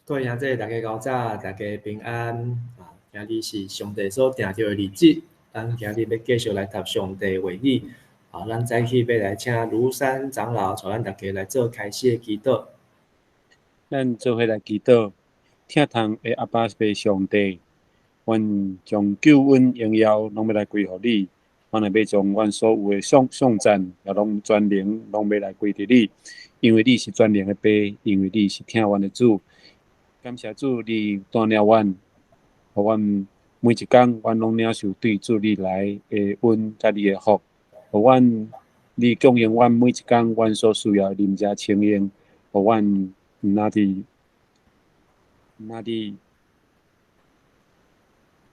各位兄弟，大家𠢕早，大家平安。啊，今日是上帝所定著的日子，咱今日欲繼續來讀上帝話語。啊，咱早起欲來請廬山長老帶咱大家來做開始的祈禱。咱做伙來祈禱，疼痛的阿爸父上帝，阮將救恩榮耀攏欲來歸予你，阮也欲將阮所有的頌頌讚也攏全能攏欲來歸佇你，因為你是全能的爸，因為你是疼阮的主。感謝主，你帶領阮，予阮每一工，阮攏領受對主你來的恩佮你的福，予阮你供應阮每一工阮所需要的飲食穿用，予阮毋若佇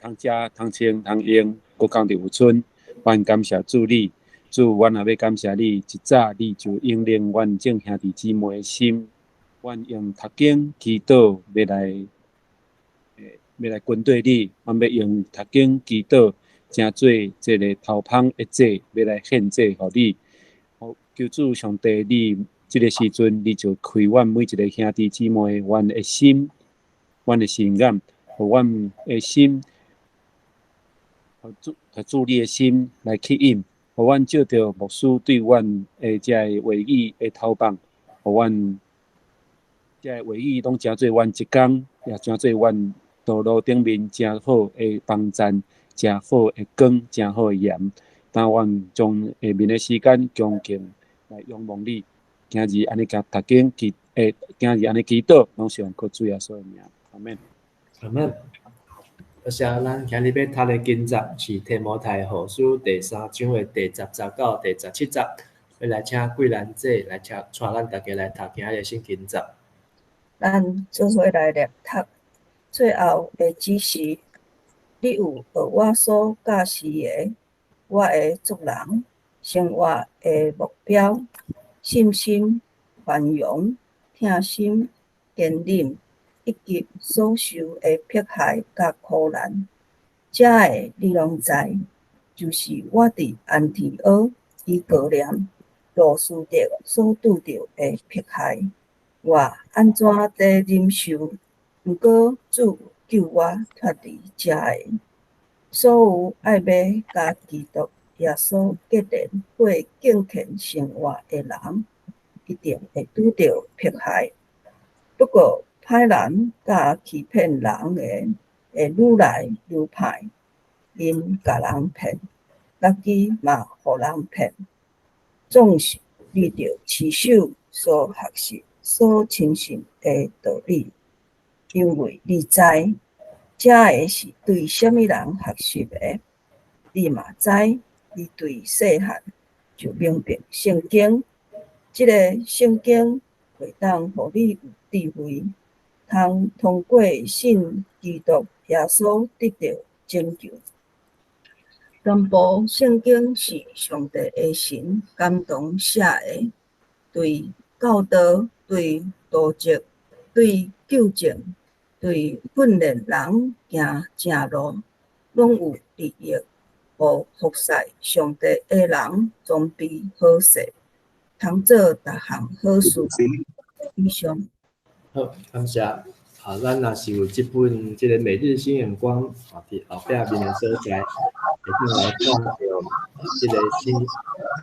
通食、通穿、通用，閣佇有賰。阮感謝主你，主，阮也欲感謝你，一早你就引領阮眾兄弟姊妹的心。阮用讀經祈禱，欲來跟綴你。阮欲用讀經祈禱，成做這个頭香的祭，欲來獻祭予你。求主上帝，你這个時陣，你就開阮每一个兄弟姊妹，阮的心，阮的心眼，予阮的心，予主，予主你的心來吸引，予阮借著牧師對阮的這个話語的投放，予阮這个話語攏成做阮一工，也成做阮道路頂面誠好的幫贊，誠好的光，誠好的鹽。當阮將下面的時間恭敬來仰望你，今日按呢共讀經祈，今日按呢祈禱，攏是奉靠主耶穌的名，阿們。阿們。多謝。咱今日欲讀的經節是提摩太後書第三章的第十節到第十七節，欲來請桂蘭姐來請帶咱大家來讀今日的聖經節。咱做伙來念讀最後的指示，你有學我所教示的，我的做人、生活的目標、信心、寬容、疼心、堅忍，以及所受的迫害佮苦難，這个你攏知，就是我佇安提阿、伊哥念、路司得所拄著的迫害。我按怎佇忍受？毋過主救我脫離這个。所有愛欲佮基督耶穌結連過敬虔生活的人，一定會拄著迫害。不過，歹人佮欺騙人的會愈來愈歹，𪜶共人騙，家己嘛予人騙。總是你著持守所學習、所深信的道理，因為你知這个是對啥物人學習的。你嘛知，你對細漢就明白聖經。這个聖經會當予你有智慧，通通過信基督耶穌得著拯救。全部聖經是上帝的神感動寫的，對教導、對督責、對糾正、對訓練人行正路，攏有利益，予服侍上帝的人裝備好勢，通做逐項好事。以上。好，感謝。啊，咱若是有這本這个每日新眼光啊，佇後壁面的所在，會當來看著這个新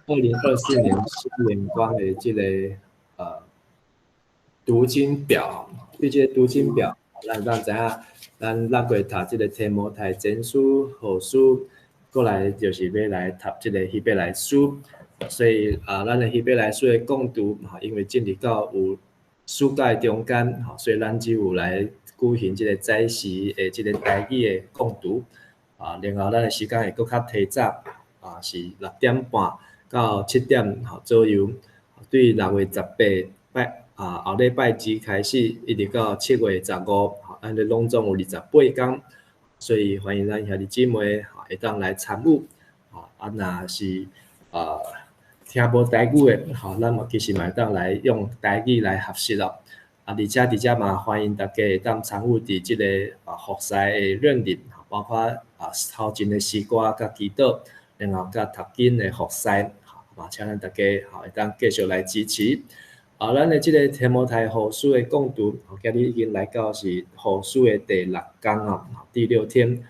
2024年新眼光的這个讀經表。對這个讀經表，咱當知影，咱6月讀這个提摩太前書、後書，過來就是欲來讀這个希伯來書。所以啊，咱的希伯來書的共讀，因為進入到有暑假中間，所以咱只有來舉行這个早時的這个台語的共讀。啊，然後咱的時間會閣較提早，啊，是6點半到7點左右。對6月18拜啊，後禮拜二開始，一直到7月15，按呢攏總有28工，所以歡迎咱兄弟姊妹會當來參與。啊，若是聽無台語的，吼，咱嘛其實嘛會當來用台語來學習咯。啊，而且佇遮嘛歡迎大家會當參與佇這个服侍的認領，包括頭前的詩歌佮祈禱，然後佮讀經的服侍，嘛請咱大家會當繼續來支持。啊，咱的這个提摩太後書的講讀，今日已經來到是後書的第六工啊，第六天。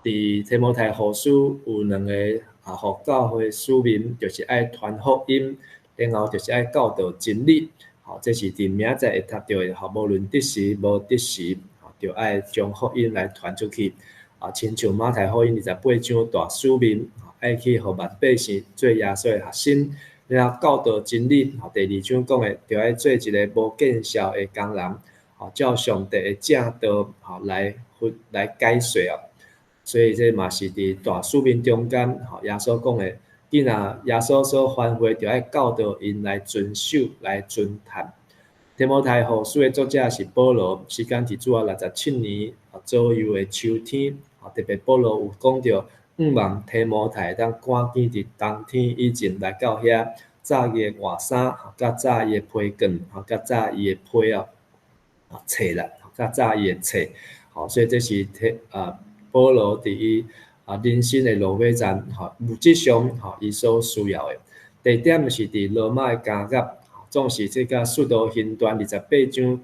佇提摩太後書有兩个啊，予教會使命，就是愛傳福音，然後就是愛教導真理。吼，這是佇明仔載會讀著的，吼，無論得時無得時，吼，著愛將福音來傳出去。啊，親像馬太福音二十八章大使命，愛去予萬百姓做耶穌的學生，然後教導真理。吼，第二章講的，著愛做一个無見笑的工人，吼，照上帝的正道，吼，來來解說哦。所以這嘛是佇大使命中間，吼，耶穌講的，既然耶穌所吩咐，著愛教導𪜶來遵守、來遵行。提摩太後書的作者是保羅，時間佇主後67年左右的秋天，特別保羅有講著，向望提摩太會當趕緊佇冬天以前來到遐，紮伊的外衫，佮紮伊的皮棍，佮紮伊的被哦，冊啦，佮紮伊的冊，吼，所以這是提啊。保羅佇伊啊人生的落尾站，吼，物質上吼伊所需要的。地點是佇羅馬的監獄，總是這佮使徒行傳二十八章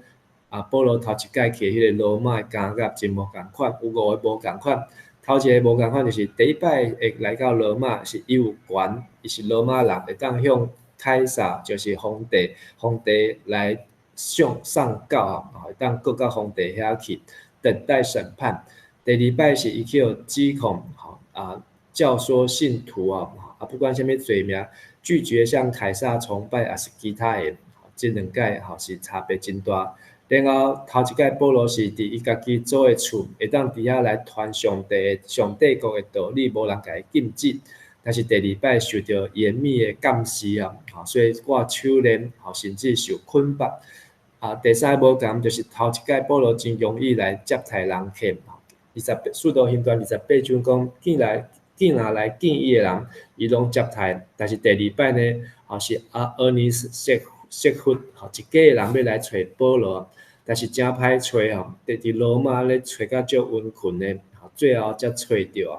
啊，保羅頭一擺去彼个羅馬的監獄真無仝款，有五个無仝款。頭一个無仝款就是第一擺會來到羅馬，是伊有權，伊是羅馬人，會當向凱撒，就是皇帝，皇帝來上上告啊，會當告到皇帝遐去，等待審判。第二擺是伊去予指控，吼啊教唆信徒啊，啊不管啥物罪名，拒絕向凱撒崇拜，抑是其他的，這兩擺吼是差別真大。然後頭一擺保羅是佇伊家己租的厝，會當佇遐來傳上帝上帝國的道理，無人共伊禁止。但是第二擺受著嚴密的監視啊，所以掛手鏈，吼甚至受捆綁。啊，第三个無仝就是頭一擺保羅真容易來接待人客。二十使徒行傳二十八章講，見來見若來見伊的人，伊攏接待。但是第二擺呢，吼是阿俄尼色色弗吼一家人欲來揣保羅，但是誠歹揣吼，佇佇羅馬咧揣甲足溫困的，吼最後才揣著。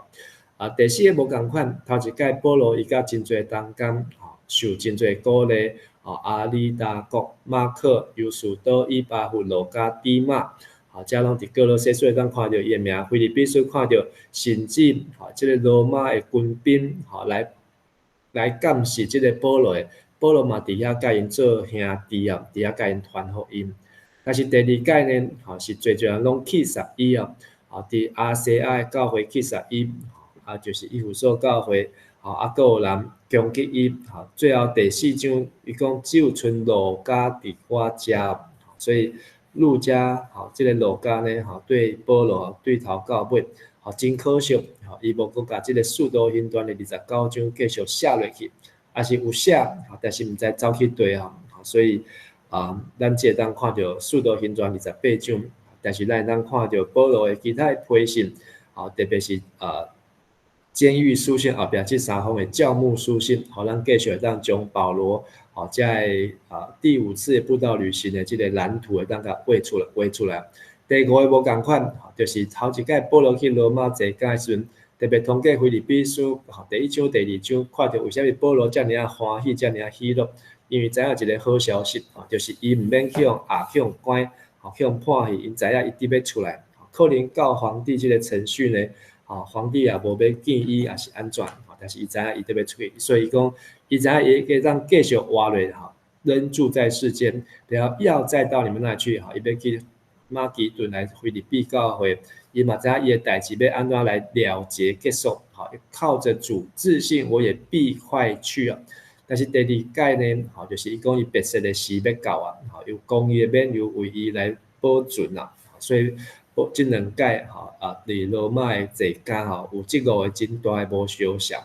啊，第四个無仝款，頭一擺保羅伊佮真濟同工，吼受真濟鼓勵，吼阿里達各、馬克、猶士多、以巴弗、路加、底馬。啊，遮攏佇歌羅西書會當看著伊的名，腓立比書看著，甚至吼，這个羅馬的軍兵吼來來監視這个保羅的，保羅嘛佇遐佮𪜶做兄弟啊，佇遐佮𪜶傳福音。但是第二擺呢，吼是濟濟人攏棄殺伊哦，啊，佇亞細亞的教會棄殺伊，啊，就是以弗所教會，吼啊，閣有人攻擊伊，吼，最後第四章伊講只有賰路加佇我遮，所以。路加吼，這个路加呢吼，對保羅對頭到尾，吼真可惜，吼伊無閣共這个使徒行傳的二十九章繼續寫落去，抑是有寫，但是毋知走去佗吼，所以啊，咱只會當看著使徒行傳二十八章，但是咱會當看著保羅的其他的批信，吼特別是啊監獄書信後壁這三封的教牧書信，予咱繼續會當將保羅。吼，在啊第五次布道旅行的這个藍圖會當共畫出來，畫出來。第五个無仝款，就是頭一擺保羅去羅馬坐監的時陣，特別通過腓立比書，吼第一章、第二章，看著為啥物保羅遮爾仔歡喜，遮爾仔喜樂，因為知影一个好消息，吼，就是伊毋免去予押去予關，吼去予判去，𪜶知影伊得欲出來。可能到皇帝這个程序呢，吼皇帝也無欲見伊，抑是按怎，但是伊知影伊得欲出去，所以伊講。伊知影伊會當繼續活落吼，仍住在世間，然後要再到你們那去吼，伊欲去馬其頓來腓立比教會，伊嘛知影伊的代誌欲按怎來了結結束，吼，靠著主自信，我也必快去啊。但是第二擺呢，吼，就是伊講伊別冊的時欲到啊，吼，有公義的免猶為伊來保存啊，所以這兩擺吼啊，佇羅馬的坐監吼，有這五个真大的無相像。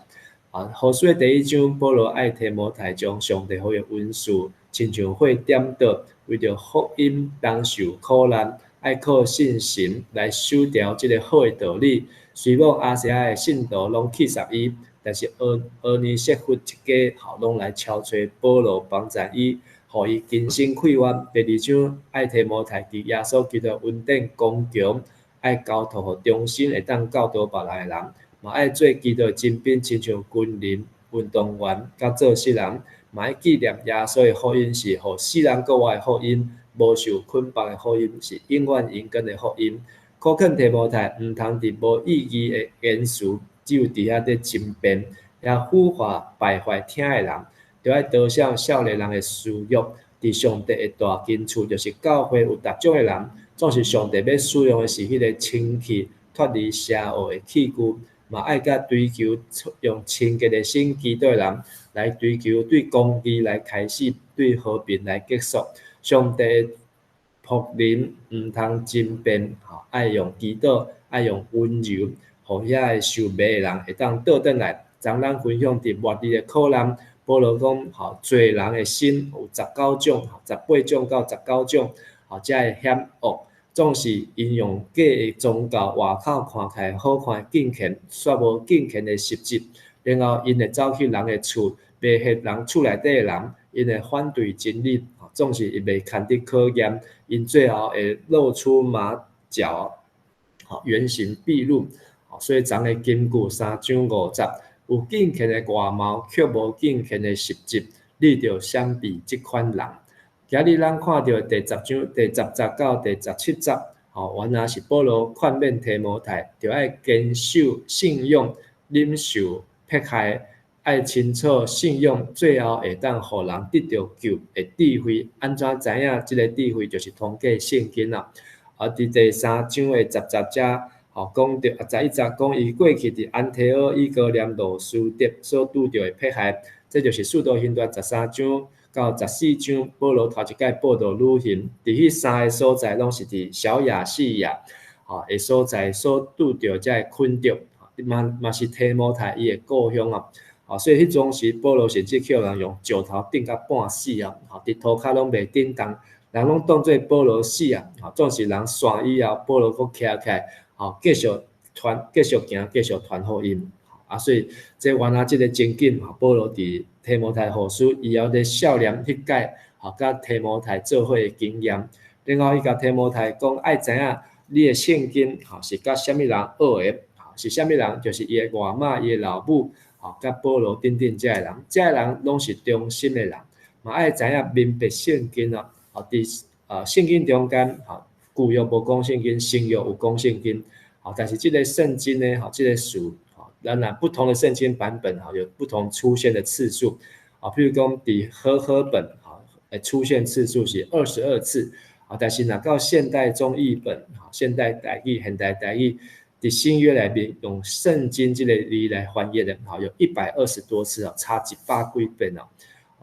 啊，後書的第一章，保羅愛提摩太將上帝予伊的恩賜，親像火點著，為著福音當受苦難，愛靠信心來守牢這个好的道理。雖罔亞細亞的信徒攏棄殺伊，但是俄俄尼色弗一家吼攏來敲揣保羅幫贊伊，予伊更新快活。第二章，愛提摩太佇耶穌基督恩典剛強，愛交託予忠心會當教導別人的人。嘛愛做基督的精兵，親像軍人、運動員，佮做事人，嘛愛紀念耶穌的福音是予死人閣活的福音，無受捆綁的福音，是永遠永根的福音。苦勸提摩太毋通佇無意義的言辭，只有佇遐咧爭辯，遐腐化敗壞聽的人，著愛導向少年人的私欲。佇上帝的大金厝，就是教會有逐種的人，總是上帝欲使用的是彼个清氣，脫離邪惡的器具，嘛愛佮追求用清潔的心祈禱的人來追求對公義來開始，對和平來結束。上帝的僕人毋通爭辯，吼，愛用祈禱，愛用溫柔，予遐个受迷的人會當倒轉來。昨咱分享佇末日的苦難，保羅講，吼，罪人的心有十九種，十八種到十九種，吼，才會險惡，總是𪜶用假的宗教外口看起來好看的敬虔，煞無敬虔的實質。然後𪜶會走去人的厝，迷惑人厝內底的人，𪜶會反對真理，總是伊袂堪得考驗，𪜶最後會露出馬腳，吼，原形畢露。所以昨的金句三章五節，有敬虔的外貌，卻無敬虔的實質，你著閃避這款人。今日咱看著第十章第十節到第十七節，吼，原來是保羅勸勉提摩太，著愛堅守信仰，忍受迫害，愛清楚信仰，最後會當予人得著救的智慧。按怎知影這个智慧？就是通過聖經啊。啊，佇第三章的十節遮，吼，講著啊，十一節講伊過去佇安提阿、伊哥念、路司得所拄著的迫害，這就是使徒行傳十三章到十四章，保羅頭一擺佈道旅行，佇彼三个所在攏是佇小亞細亞吼的所在所拄著這个困著，嘛嘛是提摩太伊的故鄉啊。吼，所以彼陣時保羅甚至去予人用石頭釘甲半死啊，吼，佇塗跤攏袂振動，人攏當做保羅死啊，吼，總是人散以後，保羅閣徛起來。吼，繼續傳，繼續行，繼續傳福音。啊，所以這原來這个情景，吼，保羅佇提摩太後書，伊猶咧少年彼屆，吼，佮提摩太做伙的經驗。然後伊共提摩太講，愛知影你的聖經，吼，是佮啥物人學的，吼，是啥物人？就是伊的外媽、伊的老母，吼，佮保羅等等這个人，這个人攏是忠心的人，嘛愛知影明白聖經啊，吼，佇聖經中間，吼，舊約無講聖經，新約有講聖經，吼，但是這个聖經呢，吼，這个詞，吼，當然不同的聖經版本，吼，有不同出現的次數，啊，譬如講佇和合本，吼，出現次數是二十二次，啊，但是若到現代中譯本，現代台語、現代台語，佇新約內面用聖經這个字來翻譯的，吼，有一百二十多次啊，差一百幾遍啊，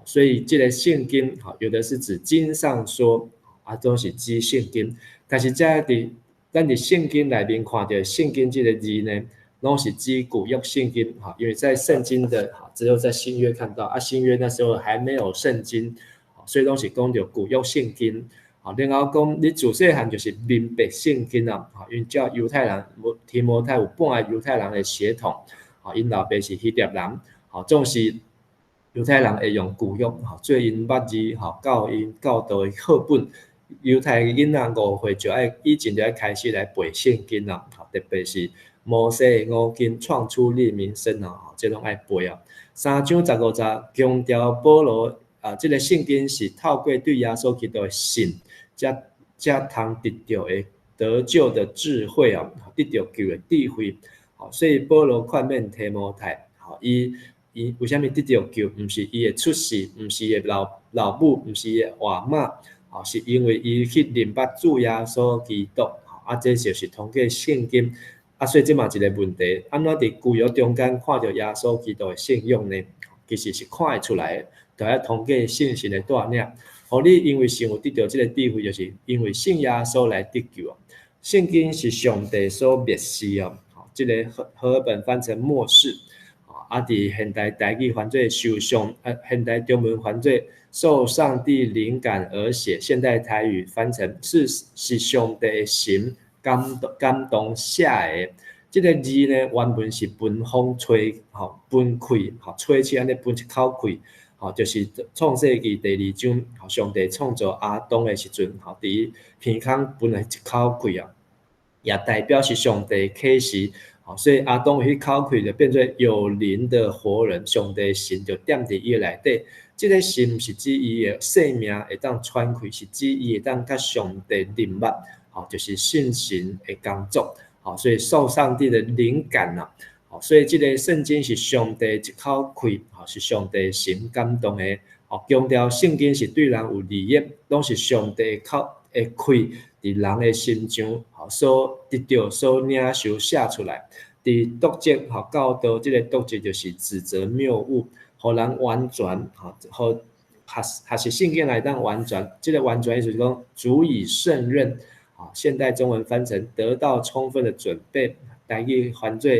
所以這个聖經，吼，有的是指經上說，啊，總是指聖經。但是這佇咱佇聖經內面看著聖經這个字呢，攏是指舊約聖經，哈，因為在聖經的，只有在新約看到，啊，新約那時候還沒有聖經，所以攏是講著舊約聖經，啊，然後講你自細漢就是明白聖經啊，因為叫猶太人，提摩太有半个猶太人的血統，啊，𪜶老爸是希臘人，吼，總是猶太人會用舊約，吼，做𪜶捌字，吼，教𪜶教導的課本。猶太囡仔五歲就愛以前就愛開始來背聖經啦，特別是摩西的五經、創出利民申啊，這攏愛背啊。三章十五節強調保羅啊，這个聖經是透過對耶穌基督的信，才才通得著的得救的智慧啊，得著救的智慧。所以保羅勸勉提摩太，吼，伊伊為啥物得著救？毋是伊的出世，毋是伊的老老母，毋是伊的外媽。吼，是因為伊去認捌主耶穌基督，啊，這就是通過聖經，啊，所以這嘛一個問題，按怎佇舊約中間看著耶穌基督的信仰呢？其實是看會出來的，著愛通過聖神的帶領，予你因為信有得著這个智慧，就是因為信耶穌來得救。聖經是上帝所默示哦，這个和合本翻成默示，啊，佇現代台語翻做受上，啊，現代中文翻做受上帝靈感而寫，現代台語翻成是是上帝的神感動感動寫的。這个字呢，原文是噴風吹，吼，噴氣，吼，吹氣按呢噴一口氣，吼，就是創世記第二章，吼，上帝創造亞當的時陣，吼，佇鼻孔噴了一口氣啊，也代表是上帝啟示，所以亞當彼口氣就變做有靈的活人，上帝神就踮佇伊內底。這个神毋是指伊的生命會當喘氣，是指伊會當佮上帝認捌，就是信神的工作，所以受上帝的靈感啊，所以這个聖經是上帝一口氣，是上帝神感動的，強調聖經是對人有利益，攏是上帝口的氣佇人的心上，所得著、所領受寫出來。佇督責、教導，這个督責就是指責謬誤。予人完全，予學學習聖經來當完全，這个完全意思是講足以勝任，現代中文翻成得到充分的準備，台語翻做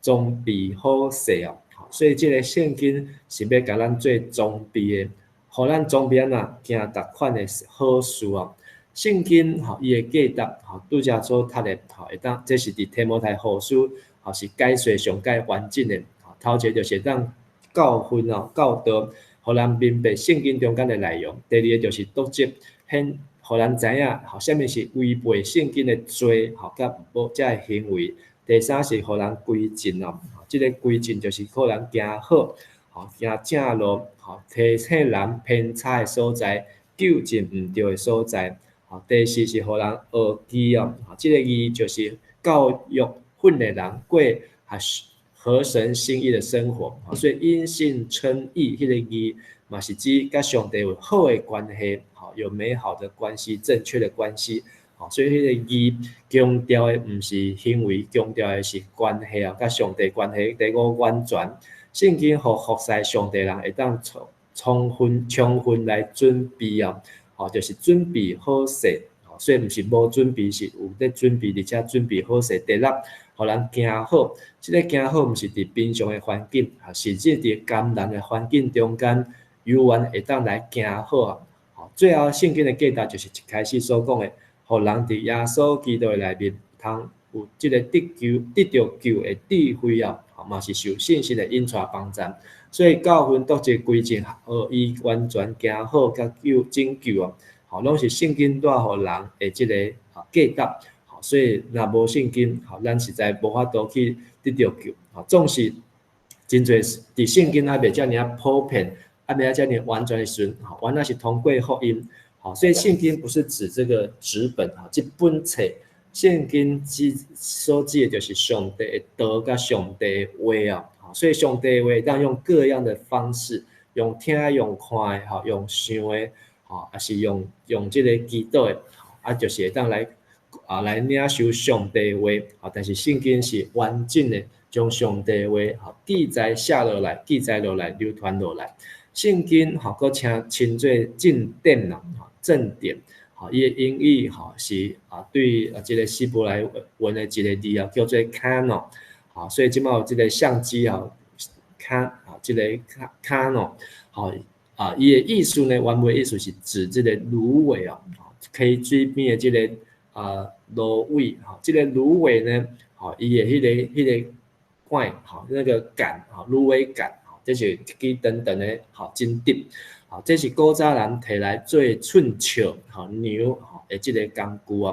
裝備好勢哦。所以這个聖經是欲共咱做裝備的，予咱裝備按怎行逐款的好事哦。聖經伊的價值，拄才所讀的，會當這是佇提摩太後書，是解說上蓋完整的，頭一个就是會當教訓哦，教導，予人明白聖經中間的內容。第二个就是督責，顯予人知影，啥物是違背聖經的罪，佮無這个行為。第三是予人歸正哦，這个歸正就是予人行好，行正路，提醒人偏差的所在，糾正毋對的所在。第四是予人學義哦，這个義就是教育訓練人過合神心意的生活，所以因信稱義，彼个義嘛是指佮上帝有好的關係，有美好的關係，正確的關係，所以彼个義強調的毋是行為，強調的是關係啊，佮上帝關係。第五完全，聖經予服侍上帝人會當充充分充分來準備啊，就是準備好勢，所以毋是無準備，是有咧準備，而且準備好勢。第六，予人行好，這个行好毋是佇平常的環境，甚至佇艱難的環境中間，猶原會當來行好啊。最後聖經的價值就是一開始所講的，予人佇耶穌基督的內面，通有這个得救、得著救的智慧啊，嘛是受信心的引帶幫贊。所以教訓、督責、歸正、予伊完全行好，佮救拯救啊，攏是聖經帶予人的這个價值。所以若無聖經，咱實在無法度去得著救。總是真濟佇聖經還袂遮爾仔普遍，還袂遮爾完全的時陣，原來是通過福音。所以聖經不是指這个紙本，這本冊。聖經指所指的就是上帝的道佮上帝的話啊。所以上帝的話當用各樣的方式，用聽、用看的，用想的，抑是用用這个祈禱的，啊，就是會當來。來領受上帝話，但是聖經是完整的，將上帝話記載寫落來，記載落來，流傳落來。聖經閣稱稱做正典啦，正典，伊的英語是對這个希伯來文的一个字啊，叫做 canon，所以這擺有這个相機啊，卡這个 canon，伊的意思呢，原文意思是指這个蘆葦啊，溪水邊的這个蘆葦，這个蘆葦呢，伊的彼个桿，那个桿，蘆葦桿，這是一支長長的，真直，這是古早人提來做秤尺，量，的這个工具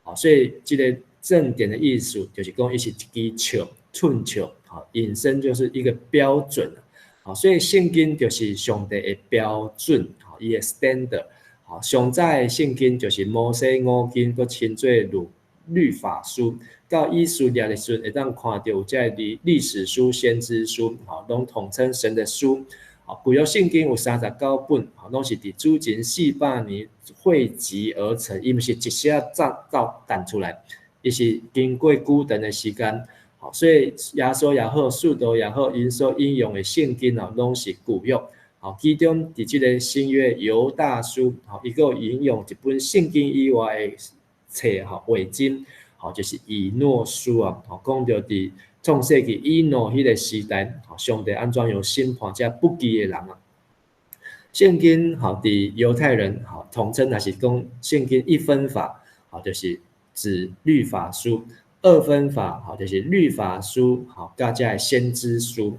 啊，所以這个正典的意思就是講，伊是一支尺，秤尺，引申就是一个標準，所以聖經就是上帝的標準，伊的 standard。上早的聖經就是摩西五經，閣稱做律律法書。到以斯拉的時陣，會當看著有這个歷歷史書、先知書，攏統稱神的書。舊約聖經有39本，攏是佇主前400年匯集而成，伊毋是一下子造誕出來，伊是經過久長的時間。所以耶穌也好，使徒也好，𪜶所引用的聖經哦，攏是舊約。其中佇這个新約猶大書，伊閣有引用一本聖經以外的冊，偽經，就是以諾書啊，講著佇創世紀以諾彼个時代，上帝按怎樣審判這不義的人啊？聖經，佇猶太人，統稱也是講聖經一分法，就是指律法書；二分法，就是律法書，佮這个先知書。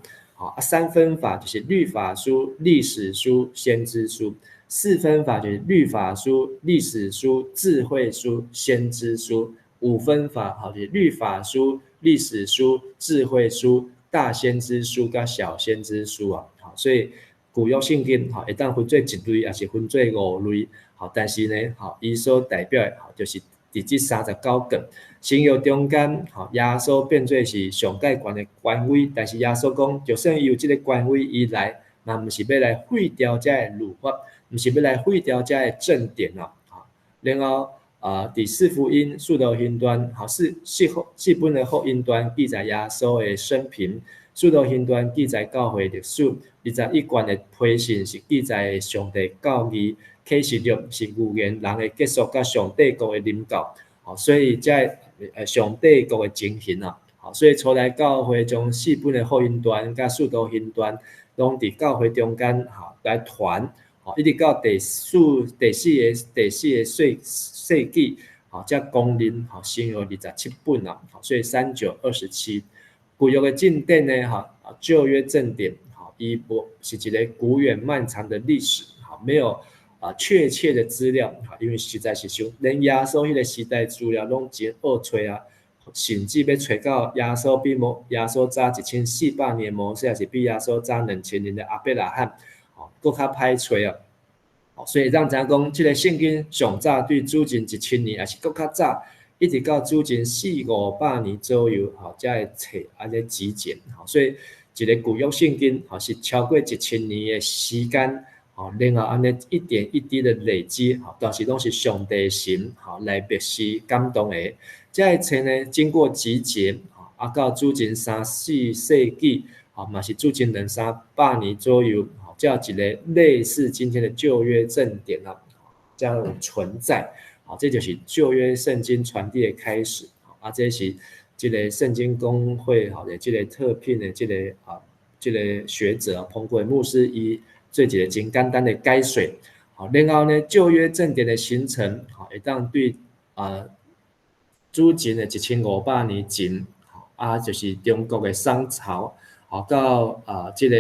三分法就是律法書、歷史書、先知書；四分法就是律法書、歷史書、智慧書、先知書。五分法，吼，是律法书、历史书、智慧书、大先知书佮小先知书啊。好，所以舊約聖經，吼，會當分做一類，抑是分做五類，吼，但是呢，吼，伊所代表的，吼，就是佇這39卷。新約中間，吼，耶穌變做是上蓋懸的權威，但是耶穌講，就算伊有這个權威，伊來，嘛毋是欲來廢掉這个律法，毋是欲來廢掉這个正典啊。然後啊，佇四福音、使徒行傳，吼，四本的福音傳記載耶穌的生平，使徒行傳記載教會歷史，21卷的批信是記載上帝教義，啟示錄是預言人的結束佮上帝國的臨到，吼，所以這上帝國的情形啊，吼，所以初代教會將四本的福音傳佮使徒行傳，攏佇教會中間吼來傳，吼，一直到第四個世紀，吼，才公認吼新約27本啊，所以3927。舊約的正典呢，吼，舊約正典，吼，伊無是一个古遠漫長的歷史，吼，沒有啊確切的資料，因為實在是傷，連耶穌彼个時代資料攏真惡揣啊，甚至欲揣到耶穌比耶穌早1400年摩西，抑是比耶穌早2000年的亞伯拉罕，吼，閣較歹揣啊。所以咱知影講，這个聖經上早對主前1000年，抑是閣較早，一直到主前四五百年左右，吼，才會冊按呢集結，吼，所以一个舊約聖經，吼，是超過一千年的時間，吼，然後按呢一點一滴的累積，吼，但是攏是上帝神，吼，來默示感動的。這个冊呢，經過集結，吼，啊，到主前三四世紀，吼，嘛是主前兩三百年左右，吼，才有一个類似今天的舊約正典啊，這樣存在。好，這就是舊約聖經傳遞的開始。啊，這是這个聖經公會吼的這个特聘的這个啊，這个學者彭國牧師，伊做一个真簡單的解說。好，然後呢，舊約正典的形成，吼，會當對啊，主前的1500年前，啊，就是中國的商朝，吼，到啊，這个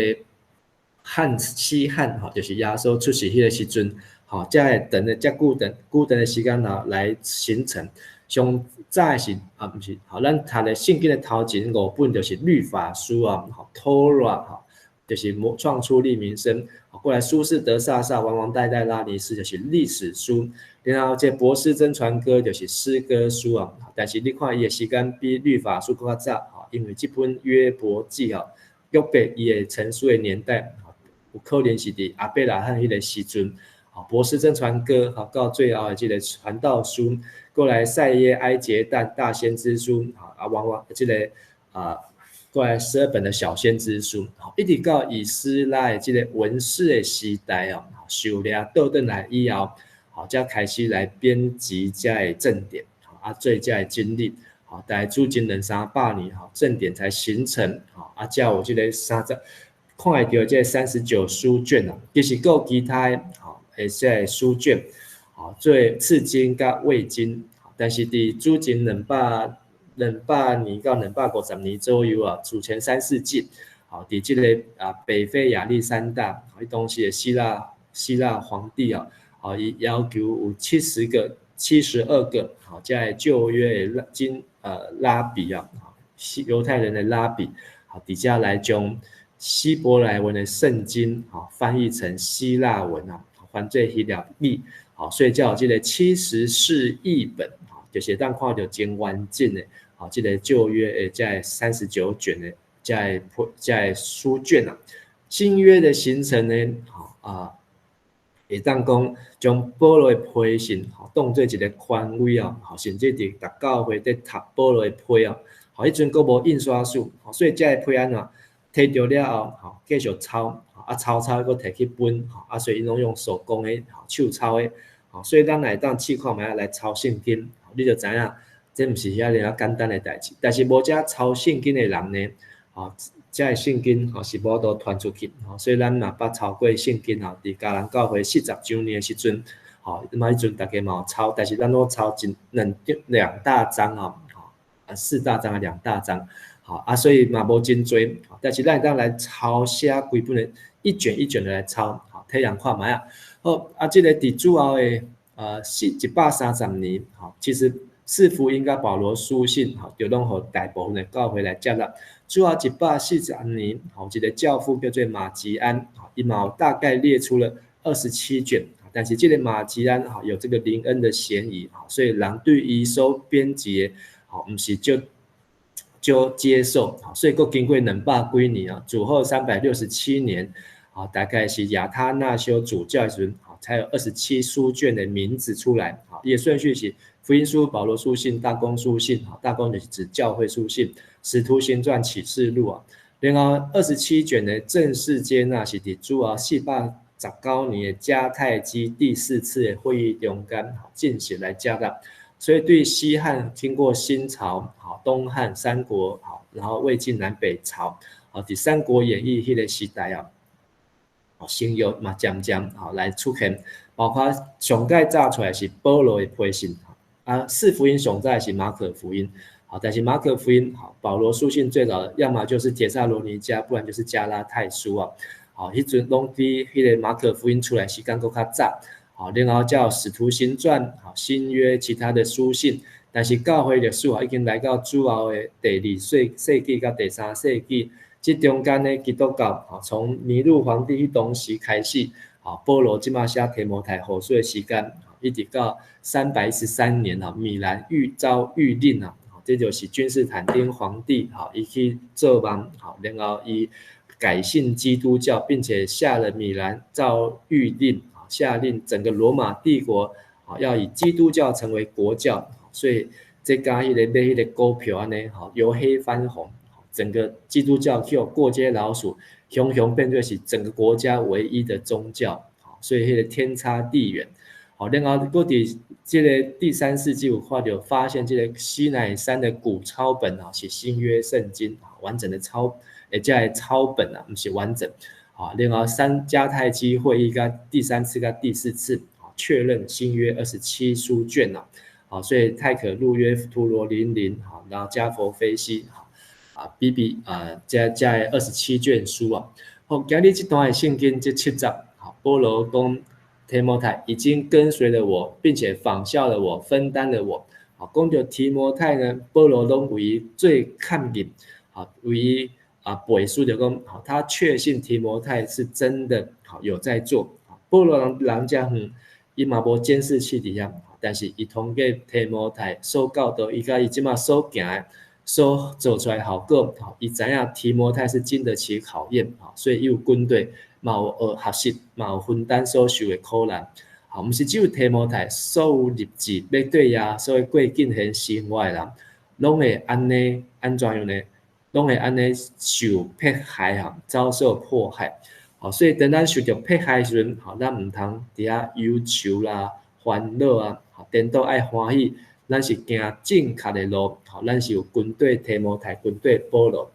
漢西漢，吼，就是耶穌出世彼个時陣。吼，才會長的遮久長久長的時間啊來形成。上早的是啊，毋是，吼，咱讀的聖經的頭前五本就是律法書啊，吼，Torah 吼，就是創出利民申，過來蘇士得薩薩王王代代拉尼斯就是歷史書，然後這博斯真傳歌就是詩歌書啊。但是你看伊的時間比律法書閣較早，吼，因為這本約伯記啊，約伯伊的成書的年代，有可能是佇亞伯拉罕彼个時陣。好，博斯真傳歌，吼，到最後的這个傳道書，過來賽耶埃結旦大先知書，吼，啊，往往這个啊，過來12本的小先知書，吼，一直到以斯拉的這个文士的時代哦，受掠倒轉來以後，吼，才開始來編輯這个正典，啊，做這个整理，吼，大概主前兩三百年，吼，正典才形成，吼，啊，才有這个三十，看會著這个39書卷啊，其實閣有其他的，吼。會這个書卷，吼，做次經佮未經，但是佇主前200年到250年左右啊，主前3世紀，吼，佇這个啊北非亞歷山大，伊當時的希臘皇帝啊，吼，伊要求有70個、72個，吼，這个舊約的經拉比啊，西猶太人的拉比，吼，佇遮來將希伯來文的聖經，吼，翻譯成希臘文啊。翻做希臘語，吼，所以才有這个七十士譯本，吼，就是會當看著真完整的，吼，這个舊約的這个39卷的這个這个書卷啊。新約的形成呢，吼啊，會當講將保羅的批信，吼，當做一个權威啊，吼，甚至佇逐教會佇讀保羅的批啊，吼，彼陣閣無印刷術，所以這个批按怎提著了後，吼，繼續抄。啊，抄抄閣提去分，吼，啊，所以𪜶攏用手工的，吼，手抄的，吼，所以咱若會當試看覓仔來抄聖經，你就知影，這毋是遐爾仔簡單的代誌。但是無遮抄聖經的人呢，吼，這个聖經吼是無法度傳出去，吼，所以咱嘛捌抄過聖經吼，佇嘉南教會40週年的時陣，吼，嘛彼陣逐家嘛有抄，但是咱攏抄一兩兩大張吼，啊，四大張還兩大張，吼，啊，所以嘛無真濟，但是咱會當來抄寫規本的。一卷一卷的來抄，吼，體驗看覓仔。好，啊，這个佇主後的130年，吼，其實四福音佮保羅書信，吼，就攏予大部分的教會來接納。主後140年，吼，一個教父叫做馬吉安，伊嘛有大概列出了二十七卷，但是這個馬吉安，吼，有這個靈恩的嫌疑，所以人對伊所編輯的，吼，毋是足足接受，所以閣經過兩百幾年啊，主後367年，啊，大概是亞他那修主教時陣，才有二十七書卷的名字出來，啊，伊的順序是福音書、保羅書信、大公書信，大公就是指教會書信、使徒行傳、啟示錄啊，然後二十七卷的正式接納是佇主後419年的迦太基第四次的會議中間進行來接納，所以對西漢經過新朝、好東漢、三國、好，然後魏晉南北朝，好，佇三國演義彼個時代啊，新約嘛漸漸吼來出現，包括上蓋早出來是保羅的批信，啊，四福音上早是馬可福音，好，但是馬可福音，好，保羅書信最早要麼就是帖撒羅尼迦，不然就是加拉太書啊，好，彼陣攏比彼個馬可福音出來時間閣較早，好，然後叫使徒行傳，好，新約其他的書信，但是教會歷史啊已經來到主後的第二世紀佮第三世紀。這中間呢，基督教吼，從尼祿皇帝彼當時開始，吼，保羅這馬寫提摩太後書的時間，一直到313年吼，米蘭御召諭令啊，這就是君士坦丁皇帝吼，伊去做夢，吼，然後伊改信基督教，並且下了米蘭詔諭令，下令整個羅馬帝國啊要以基督教成為國教，所以這佮彼個買彼個股票按呢，吼，由黑翻紅。整個基督教去予過街老鼠，雄雄變做是整個國家唯一的宗教，所以彼個天差地遠。好，然後閣佇這個第三世紀有看著發現這個西乃山的古抄本啊，是新約聖經完整的抄，或者的抄本啊，毋是完整。啊，然後三迦太基會議佮第三次佮第四次啊確認新約二十七書卷啊，好，所以泰可路約圖羅林林，好，然後加佛菲西，啊，比比啊，這這二十七卷書啊，好，今日這段的聖經這七節，好，保羅講提摩太已經跟隨了我，並且仿效了我，分擔了我。好，講到提摩太呢，保羅攏為伊做確認，好，為伊啊背書就講，好，他確信提摩太是真的，好有在做。保羅人人遮遠，伊嘛無監視器佇遐，但是伊通過提摩太所教導，伊佮伊這馬所行的，所做出來效果，吼，伊知影提摩太是經得起考驗，吼，所以伊有軍隊，嘛有學習，嘛有分擔所受的苦難，吼，毋是只有提摩太，所有立志欲綴耶穌的過敬虔生活的人，攏會按呢按怎樣呢？攏會按呢受迫害啊，遭受迫害，吼，所以當咱受著迫害的時陣，吼，咱毋通佇遐憂愁啦、煩惱啊，吼，顛倒愛歡喜。咱是行正確的路，吼，咱是有軍隊提摩太，軍隊保羅。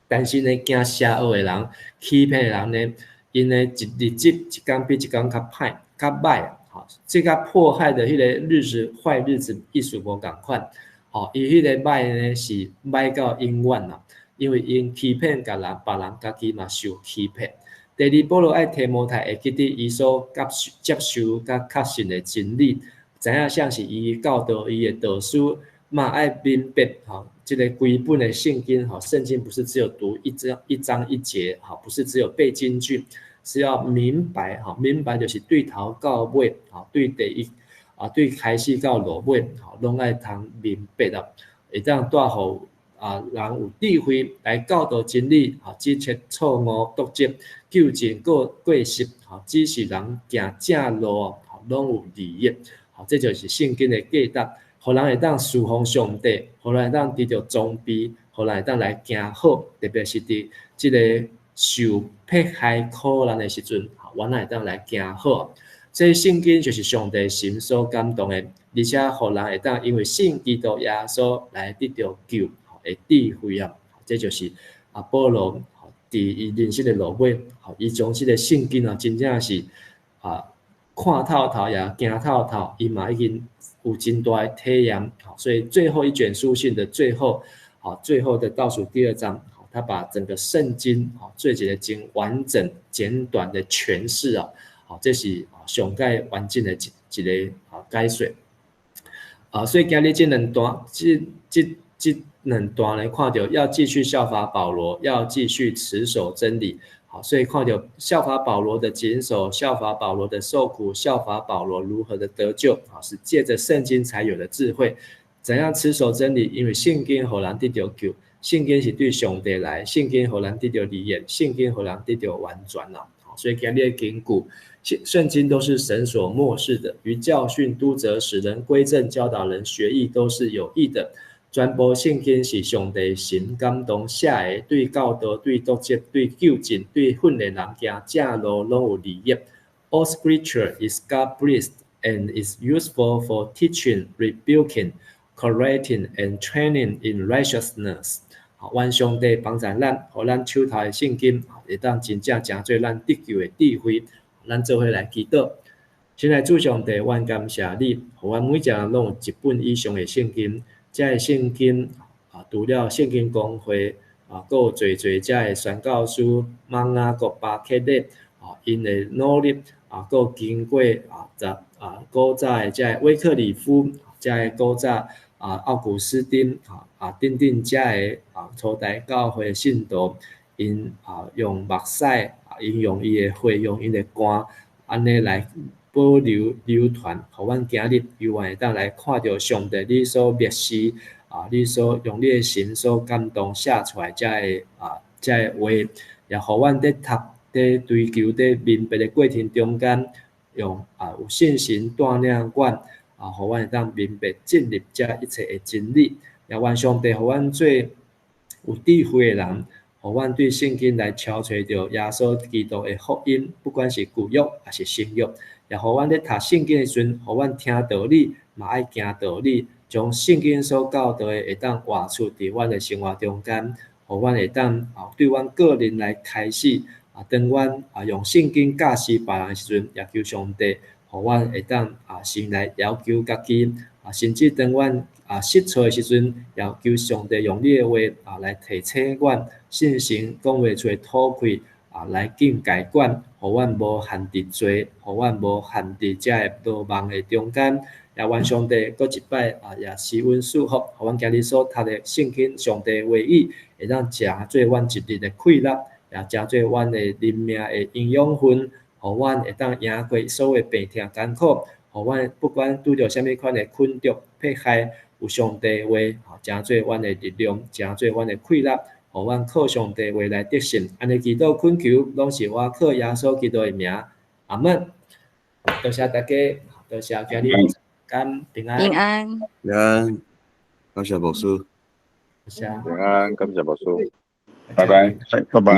但是呢，行邪惡的人、欺騙的人呢，𪜶呢一日子一工比一工較歹、較歹，吼，這個迫害的彼個日子、壞日子意思無仝款，吼，伊彼個歹呢是歹到永遠啦，因為𪜶欺騙別人，別人家己嘛受欺騙。第二，保羅愛提摩太會記得伊所接受佮確信的真理。知影啥是伊教導伊的導師，嘛愛明白吼，這個規本的聖經吼，聖經不是只有讀一章一章一節，吼，不是只有背經句，是要明白吼，明白就是對頭到尾，吼，對第一啊，對開始到落尾，吼，攏愛通明白啊，會當帶予啊人有智慧來教導真理，吼，指出錯誤、篤正、糾正過失，吼，指示人行正路，吼，攏有利益。這就是聖經的價值，予人會當事奉上帝，予人會當得著裝備，予人會當來行好，特別是佇這個受迫害苦難的時陣，阮會當來行好。這聖經就是上帝心所感動的，而且予人會當因為信基督耶穌來得著救的智慧啊！這就是啊保羅佇伊人生的落尾，伊將這個聖經啊，真正是啊。看透透也行透透，伊嘛已經有真大的體驗，所以最後一卷書信的最後，好，最後的倒數第二章，他把整個聖經，好，做一個真完整、簡短的詮釋啊，好，這是上蓋完整的一個啊解說。啊，所以今日這兩段，這兩段來看著要繼續效法保羅，要繼續持守真理。好，所以看著效法保羅的謹守，效法保羅的受苦，效法保羅如何的得救。啊，是借着聖經才有的智慧。怎樣持守真理？因為聖經予人得著救，聖經是對上帝來，聖經予人得著利益，聖經予人得著完全啦。所以今日的根據，聖經都是神所默示的，於教訓、督責、使人歸正、教導人學義，都是有益的。全部聖經是上帝神感動寫的，對教導、對督責、對糾正、對訓練人行正路，攏有利益。All scripture is God-breathed and is useful for teaching, rebuking, correcting and training in righteousness。好，願上帝幫助咱，予咱手頭的聖經會當真正成做咱得救的智慧。咱做伙來祈禱。親愛主上帝，阮感謝你，予阮每一個人攏有一本以上的聖經。這个聖經啊，除了聖經公會啊，閣有濟濟遮的宣教師、瑪雅各巴克勒啊，𪜶的努力啊，閣有經過啊，十啊古早的遮个威克里夫，遮个古早啊奧古斯丁啊啊等等遮个啊初代教會信徒，𪜶啊用目屎啊，𪜶用伊的血，用𪜶的肝，按呢來保留流傳，予阮今日猶原會當來看著上帝你所默示啊，你所用你的神所感動寫出來遮个啊遮个話，也予阮佇讀、佇追求、佇明白的過程中間，用啊有信心帶領阮啊，予阮會當明白進入遮一切的真理。也願上帝予阮做有智慧的人，予阮對聖經來敲揣著耶穌基督的福音，不管是舊約抑是新約。也予阮咧讀聖經的時陣，予阮聽道理，嘛愛行道理，將聖經所教導的會當活出佇阮的生活中間，予阮會當啊對阮個人來開示啊，當阮啊用聖經教示別人的時陣，也求上帝，予阮會當啊先來要求家己啊，甚至當阮啊失錯的時陣，也求上帝用你的話啊來提醒阮，信心講袂出的吐氣啊來警戒阮，予阮無陷佇罪，予阮無陷佇遮个魯網的中間。也願上帝閣一擺啊，也賜阮賜福，予阮今日所讀的聖經上帝話語，會當成做阮一日的氣力，也成做阮的靈命的營養分，予阮會當贏過所有病痛艱苦，予阮不管拄著啥物款的困局迫害，有上帝話，成做阮的力量，成做阮的氣力，予阮靠上帝話來得勝。按呢祈禱懇求，攏是我靠耶穌基督的名，阿門。多謝大家，多謝今日。感平安，平安，平安，感謝牧師，多謝，平安，感謝牧師，拜拜，拜拜。